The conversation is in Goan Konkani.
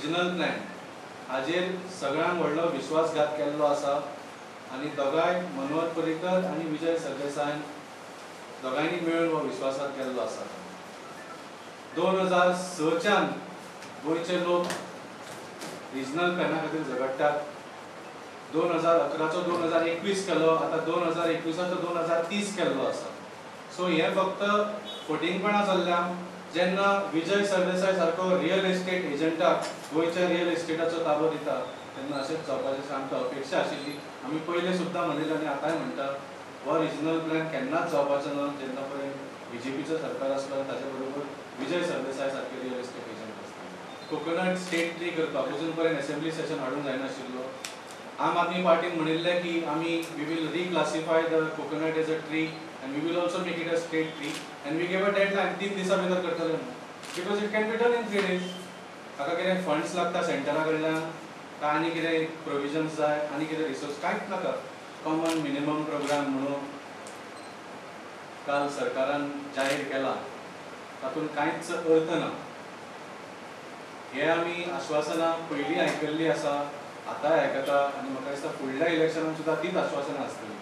रिजनल प्लॅन हाजेर सगळ्यांत व्हडलो विश्वासघात केल्लो आसा आनी दोगांय मनोहर पर्रीकर आनी विजय सरदेसायान दोगांयनी मेळून हो विश्वासघात केल्लो आसा. 2006च्यान गोंयचे लोक रिजनल प्लॅना खातीर झगडटात. 2011चो 2021 केलो, आतां 2021चो 2030 केल्लो आसा. सो हें फक्त फटींगपणां चल्ल्या. जेन्ना विजय सरदेसाय सारको रियल एस्टेट एजंटाक गोंयच्या रियल एस्टेटाचो ताबो दिता तेन्ना अशेंच जावपाचें आमकां अपेक्षा आशिल्ली. आमी पयलें सुद्दां म्हणिल्लें आनी आतांय म्हणटा, हो रिजनल प्लॅन केन्नाच जावपाचो ना जेन्ना पर्यंत बीजेपीचो सरकार आसलो ताचे बरोबर विजय सरदेसाय सारके रियल एस्टेट एजंट आसले. कोकोनट स्टेट ट्री करपाक अजून पर्यंत एसेंब्ली सेशन हाडूंक जायनाशिल्लो. आम आदमी पार्टीन म्हणिल्लें की आमी we will reclassify the coconut as a tree and we will also make it a state tree and we gave a deadline 3 दिसां भितर करतले म्हणून, because it can be done in 3 days. हाका कितें फंड्स लागता सेंटरा कडल्यान काय आनी कितें प्रोविजन्स जाय आनी कितें रिसोर्स, कांयच नाका. कॉमन मिनिमम प्रोग्राम म्हणून काल सरकारान जाहीर केला, तातूंत कांयच अर्थ ना. हे आमी आश्वासनां पयलीं आयकल्लीं आसा, आतांय आयकता आनी म्हाका दिसता फुडल्या इलेक्शनाक सुद्दां तीच आश्वासनां आसतलीं.